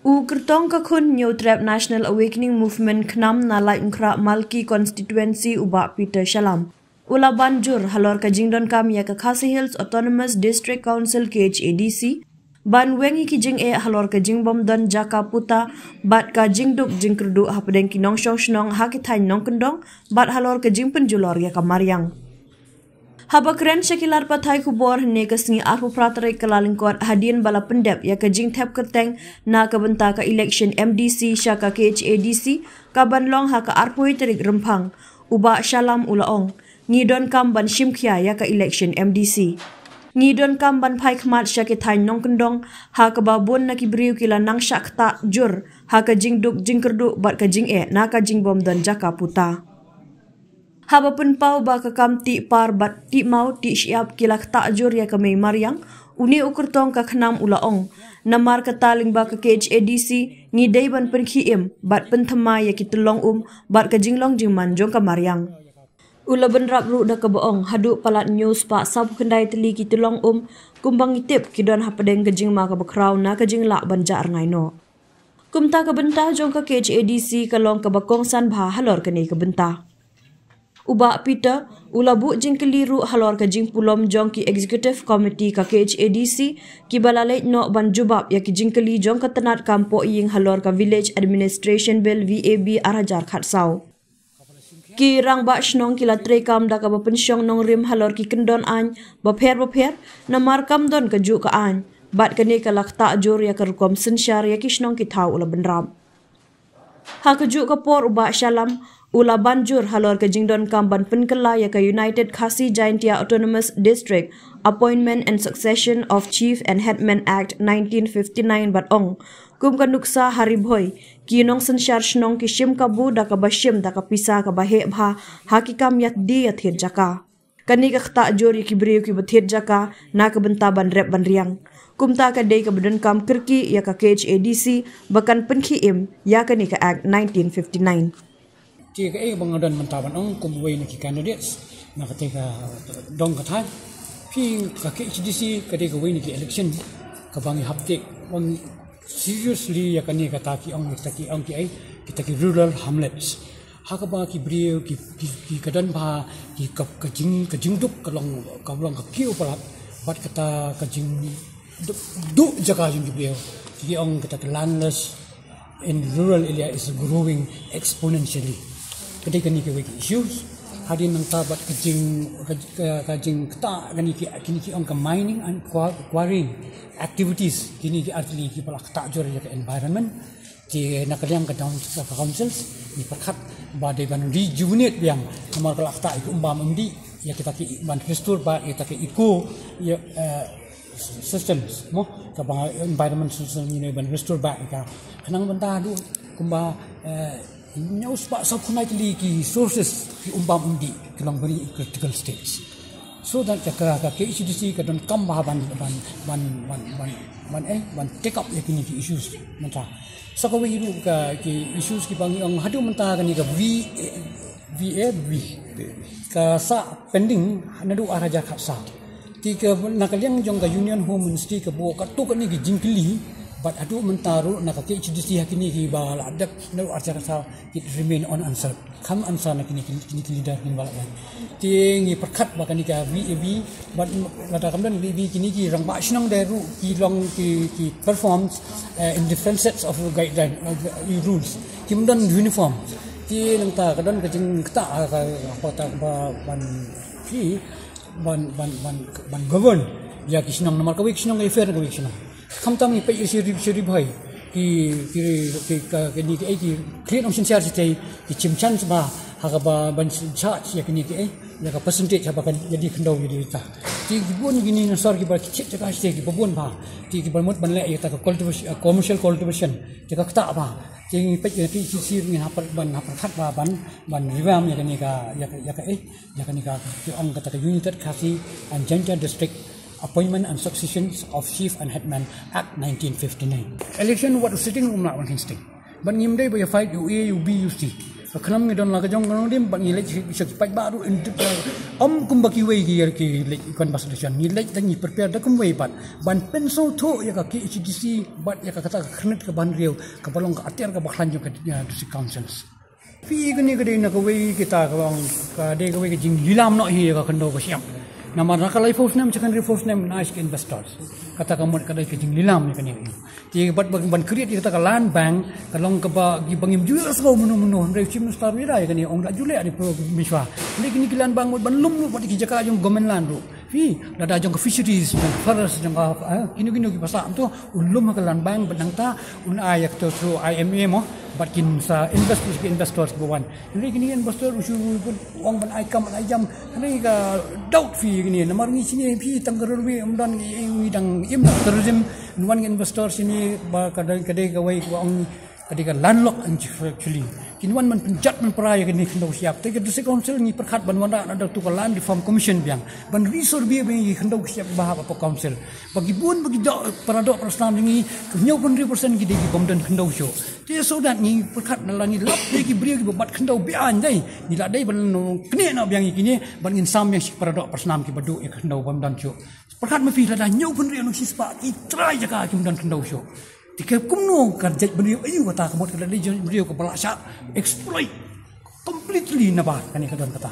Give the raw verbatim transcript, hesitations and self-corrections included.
U kyrtong ka khun Hynñiewtrep National Awakening Movement KHNAM na Laitumkhrah Malki Constituency u Bah Peter Shyallam u la ban jur halor ka jingdonkam ïa ka Khasi Hills Autonomous District Council, K H A D C, ban weng ïa ki jingeh halor ka jingbym don jaka puta bad ka jingduk jingkyrduh hapdeng ki nongshong shnong ha ki thaiñ nongkyndong bad halor ka jingpynjulor ïa ka mariang. Haba kren sha ki lad pathai khubor hynne ka sngi arphew phra tarik Kyllalyngkot hadien ba la pyndep ïa ka jingthep kyrteng na ka bynta ka election M D C sha ka K H A D C ka ban long ha ka arphew tarik Rymphang, u Bah Shyallam u la ong, ngi donkam ban shim khia ïa ka election M D C. Ngi donkam ban phai khmat sha ki thaiñ nongkyndong ha kaba bun na ki briew ki la nang shah ktah jur ha ka jingduk jingkyrduh bad ka jingeh na ka jingbym don jaka puta. Haba pynpaw ba ka kam tih par bad tih maw tih shyiap ki la ktah jur ïa ka mei mariang, une u kyrtong ka KHNAM u la ong, namar kata lyngba ka K H A D C ngi dei ban pynkhie im bad pynthymmai ïa ki tyllong um bad ka jinglong jingman jong ka mariang. U la bynrap ruh da kaba ong haduh palat hynñiew spah sawphew khyndai tylli ki tyllong um kumba ngi tip ki don hapdeng ka jingma kaba khraw na ka jinglah ban jah rngai noh. Kumta ka bynta jong ka K H A D C ka long kaba kongsan bha halor kane ka bynta. U Bah Peter u la buh jingkylli ruh halor ka jingpulom jong ki Executive Committee ka K H A D C kiba la leit noh ban jubab ïa ki jingkylli jong ka tnat kam pohïing halor ka Village Administration Bill V A B ar hajar khatsaw. Ki rangbah shnong ki la treikam da kaba pynshong nongrim halor ki kyndon aiñ bapher bapher namar kam don kajuh ka aiñ bad kane ka la ktah jur ïa ka rukom synshar ïa ki shnong ki thaw, u la bynrap. Ha kajuh ka por u Bah Shyallam u la ban jur halor ka jingdonkam ban pynkylla ïa ka United Khasi Jaintia Autonomous District Appointment and Succession of Chief and Headman Act nineteen fifty-nine bad ong, kum ka nuksa ha Ri Bhoi, ki nongsynshar shnong ki shim kabu da kaba shim da ka pisa kaba heh bha ha ki kam ïa die ïa thied jaka. Kane ka ktah jur ïa ki briew kiba thied jaka na ka bynta ban rep ban riang. Kumta ka dei kaba donkam kyrkieh ïa ka K H A D C ba kan pynkhie im ïa kane ka Act nineteen fifty-nine. Te kaei ba nga don mynta ban ong kum uwei na ki candidates na kata ka dong ka thaiñ. Phi, ka K H A D C ka dei kawei na ki election kaba ngi hap take ban seriously ïa kane kata ki ong, kita ki ong kiei, kita ki rural hamlets. Ha kaba ki briew ki, ki, ki ka don bha ki ka, ka jing, ka jingduk ka long, ka long ka kiew palat bad kata ka jingduk, duk jaka jong ki briew. Ki ong kata ka landless in rural area is growing exponentially. Ka dei kane kawei ka issues. Hadien nangta bad ka jing, ka, ka, ka jingktah kane ki, kine ki ong ka mining and qua-, quarrying activities. Kine ki artylli kiba la ktah jur ïa ka environment. Te na ka liang ka down, ka councils ngi pyrkhat ba dei ban rejuvenate biang namar ka la ktah ïa ki umbam umdih, ïa kita ki, ban restore back ïa kita ki eco, ïa, eh, systems, mo, kaba environment system ngi ban restore back ïa ka. Khnang ban da haduh kumba, eh, hynñiew spah sawphew khyndai tylli ki sources ki umbam umdih ki long very critical stage. So that ka, ka, ka K H A D C ka donkam bha ban, ban, ban, ban, ban, ban, eh, ban take up ïa kine ki issues mynta. Sa kawei ruh ka ki issues kiba ngi ong haduh mynta kane ka V A, V A B ka sah pending naduh ar hajar khatsaw. Te ka na ka liang jong ka Union Home Ministry ka buh katto katne ki jingkylli bad haduh mynta ruh na ka K H A D C ha kine kiba la dep naduh ar hajar khatsaw, it remain unanswered. Kam answer na kine, kine, kine ki leader kiba la wan. Te ngi pyrkhat ba kane ka V A B, bad lada kam don V A B kine ki rangbah shnong de ruh ki long ki, ki perform, eh, in different sets of guideline, eh, rules. Kim don uniform. Te nangta ka don ka jingktah, ah, ka, apa ta ba ban ki, ban, ban, ban, ban govern ïa ki shnong namar kawei ki shnong ka fair kawei ki shnong. Khamtam ngi peit ïa shi Ri, shi Ri Bhoi. Ki, ki, ki, ka, kine ki, eh, ki khlieh nongsynshar shatei, ki chim chance bha ha kaba ban charge ïa kine ki, eh, ïa ka percentage haba kan ïa die khyndew ïa die ta. Te ki bun kine na sor kiba ki thied jaka shatei kiba bun bha. Te kiba mut ban leh ïa ta ka cultivation, eh, commercial cultivation. Te ka ktah bha. Te ngi peit ïa ki, ki, ki ngi hap ban, hap ban khat bha ban, ban revamp ïa kane ka, ïa ka, ïa ka, eh, ïa kane ka, ki ong kata ka United Khasi and Jaintia District Appointment and Successions of Chief and Headman Act nineteen fifty-nine. Election wat u sitting room la wan hing sting. Ban ngim dei ba ïa fight ïa u A, ïa u B, ïa u C. Ka khnam ngi don la ka jong ka nongrim, bad ngi leit sha ki paidbah ruh in tip. Ym kumba kiwei ki, ki leit conversation, ngi leit da ngi prepare da kumwei pat ban pynsngewthuh ïa ka K H A D C bad ïa ka, kata ka khyrnit ka ban riew kaba long ka atiar kaba khlaiñ jong ka, ïa, district councils. Phi, kane ka dei na kawei kita ka long, ka dei kawei ka jinglilam noh hi ïa ka khyndew ka shyiap. Namar na ka lai first name, secondary first name, na ki investors. Kata ka mut ka dei ka jinglilam ïa kane. Te bad ban, ban create ïa kata ka land bank, ka long kaba ki bangim ju ïohsngew mynno mynno, hynrei Chief Minister ruh ïa kane ong la ju leh ri pro mishwa. Hynrei kine ki land bank ban lum ruh bad ki jaka jong government land ruh. Phi, lada jong ka fisheries, jong ka forest, jong ka, eh, kino kino ki basa, to u lum ha ka land bank bad nangta un ai ïa ka through I M A mo, bad kin sa invest ki investors ba wan. Hynrei kine investor u shu ong ban ai kam ban ai jam. Hynrei ka doubt phi kine, namar ngi shini phi tang ka railway ym don, ngi dang im tourism, wan investor shini ba ka dei, ka dei kawei ka ong ka dei ka landlock actually. Kin wan ban pynjot ban pynrai ïa kine khyndew shyiap. Te ka District Council ngi pyrkhat ban wanrah na da tu ka Land Reform Commission biang ban resurvey biang ïa ki khyndew shyiap ba hap ha council. Ba ki bun ba ki doh para doh para snam jong ngi, hynñiew phew hynriew percent ki dei ki bym don khyndew shuh. Te so that ngi pyrkhat na la ngi lap ïa ki briew kiba bat khyndew biang dei. Ngi la dei ban knieh noh biang ïa kine, ban ngin sam biang sha ki para doh para snam kiba duh ïa ka khyndew bym don shuh. Pyrkhat ma phi, lada hynñiew phew hynriew nong shispah ki trai jaka kim don khyndew shuh. Te ka kumno ka jaitbynriew aïu kata, ka mut ka dei jaitbynriew kaba la shah exploit completely naba kane ka don kata.